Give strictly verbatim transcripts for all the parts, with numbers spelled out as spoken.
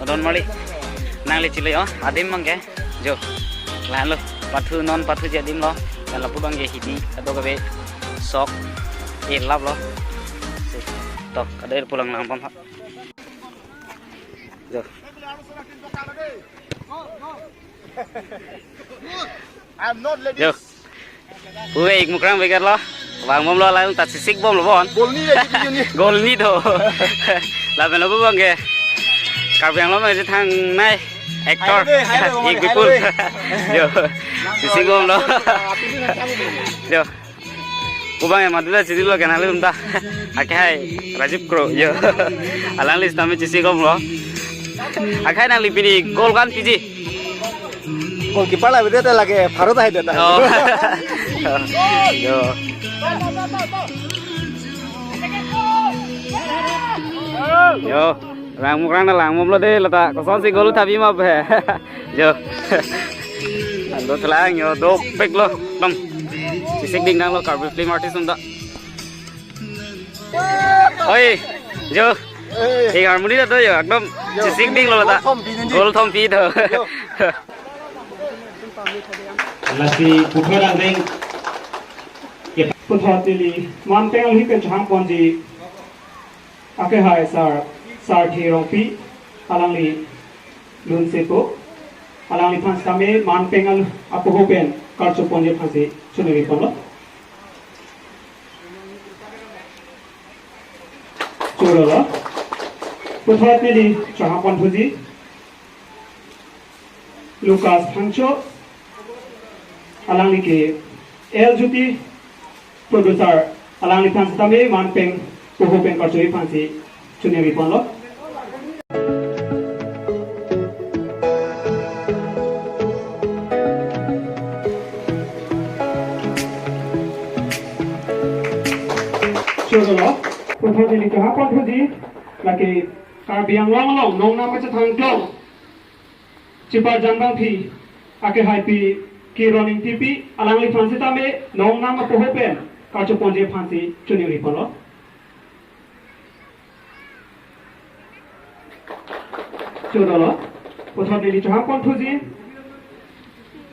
Adon mali, nangli chile yo, adim mangke, jo, lahenlo, pathu non pathuji adim lo, dan lapu bangke hidi, kadokave, sok, irlap lo, si, tok, kadai pulang lang pon. Jo. I'm not ladies. Jo. Puve ik mukrang beker lo. Vang bom lo, lalu ta chisik bom lo bon. Golni ya gitu ni. Golni do. Lapen lo bangke. Karbi Anglong ma je thangnai actor. Hai be, hai be, ik hai bipul be. Jo. Chisik bom lo. Jo. Pu bang ya madula chiri lo kenal lo ta. Ake hai Rajiv Kro yo. Alangli sitame chisik bom lo. Ake hai nangli pini goal ko-an piji? Goalkeeper la bede ta lake pharo ta hai de ta. Oh. Yo. Yo. Rang mukrang na lang bom lo de lata. Kosonsi goal thabi ma be. Jo. Ando thelang yo dopik lo. Dam. Chisik ding nang lo Karbi film artist atum ta. Oi. Jo. Eh. Ek harmony ta do yo. Ekdom. Jo. Chisik ding lo lata. Goal thom pi nji. Goal thom pi do. Jo. Lasi puthot angdeng. Puthot neli man pengal hipen chahang ponji. Ake hai sir, Sarthi Rongpi, alangli lunsepo, alangliphan sitame man pengal apoho pen karcho ponji aphansi choningri ponlo. Choro lo. Puthot neli chahang pon thuji. Lucas Phangcho, alangli ke L Jyoti producer Alangliphan sitame man pen poho pen karcho aphansi choningri ponlo. Chorolo, puthot neli chohang ponthuji, lake Karbi Anglong along nongnam kachethan klong Chiparjan Bangphi, akehaipi Kiron Ingtipi, alangliphan sitame nongnam apoho pen karcho ponji aphansi choningri ponlo. Chorolo, puthot neli chohang ponthuji,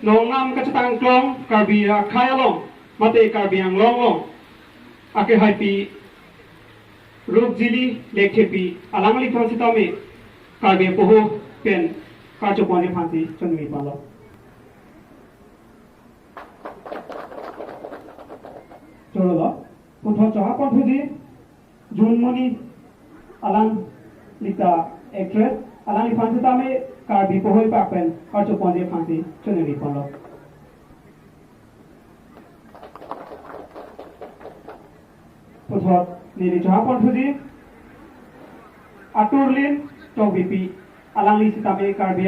nongnam kachethan klong Karbi akhei along mate Karbi Anglong along akehaipi Rupjili Lekthepi, alangliphan sitame Karbi apoho pen karcho ponji aphansi choningri ponlo. Chorolo, puthot chohang ponthuji, Junmoni, alanglita actress, alangliphan sitame Karbi poho ipak pen karcho ponji aphansi choningri ponlo. Puthot neli chohang ponthuji, Aturlin Tokbipi, alangli sitame Karbi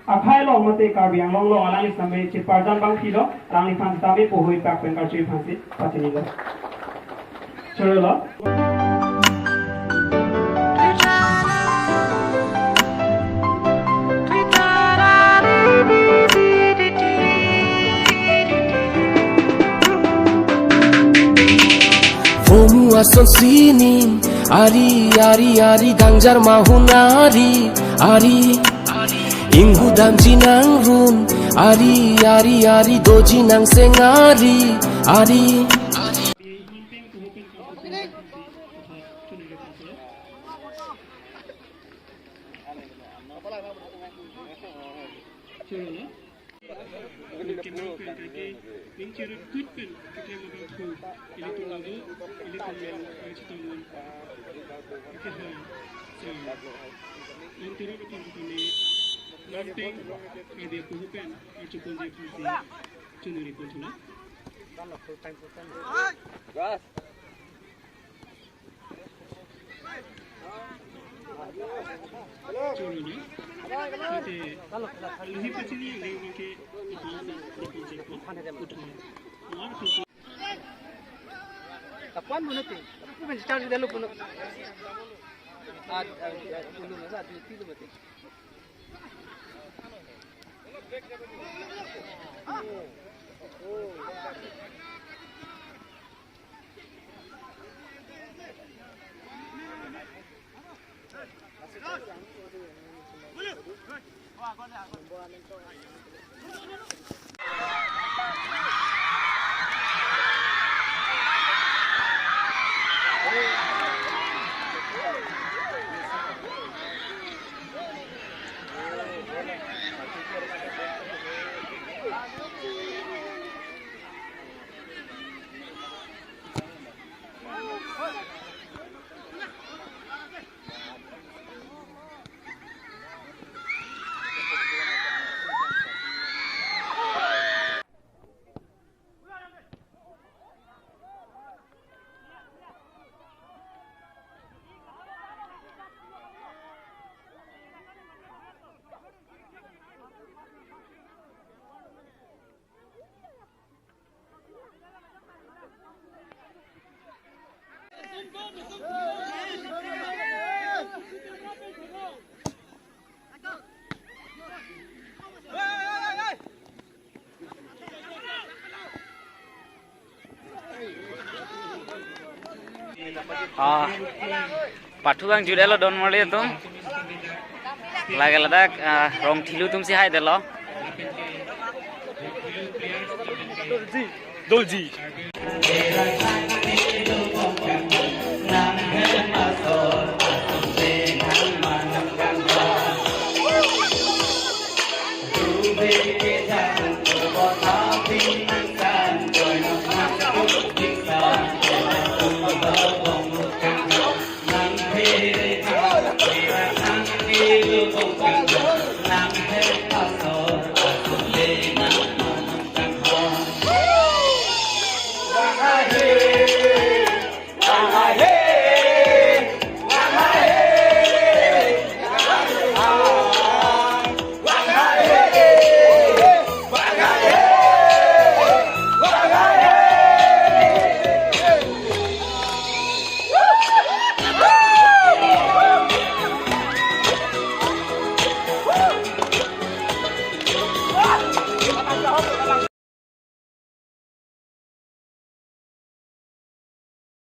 akhei along mate Karbi Anglong along alangli sitame Chiparjan Bangphilo, alangliphan sitame poho ipak pen karcho aphansi pachinilo. Chorolo. Vomu ason sining, ari, ari, ari, dangjar mahun ari, ari. Inghu damji nangrun, ari, ari, ari, doji nangseng ari, ari. Kapan mo natin? Ako ba charge dalo puno? Ah, ah, puno na sa, dito mati. Ah, pathu bang judelo don marli atum. Lake ladak, ah, rong thilu atumsi haidetlo. Dolji.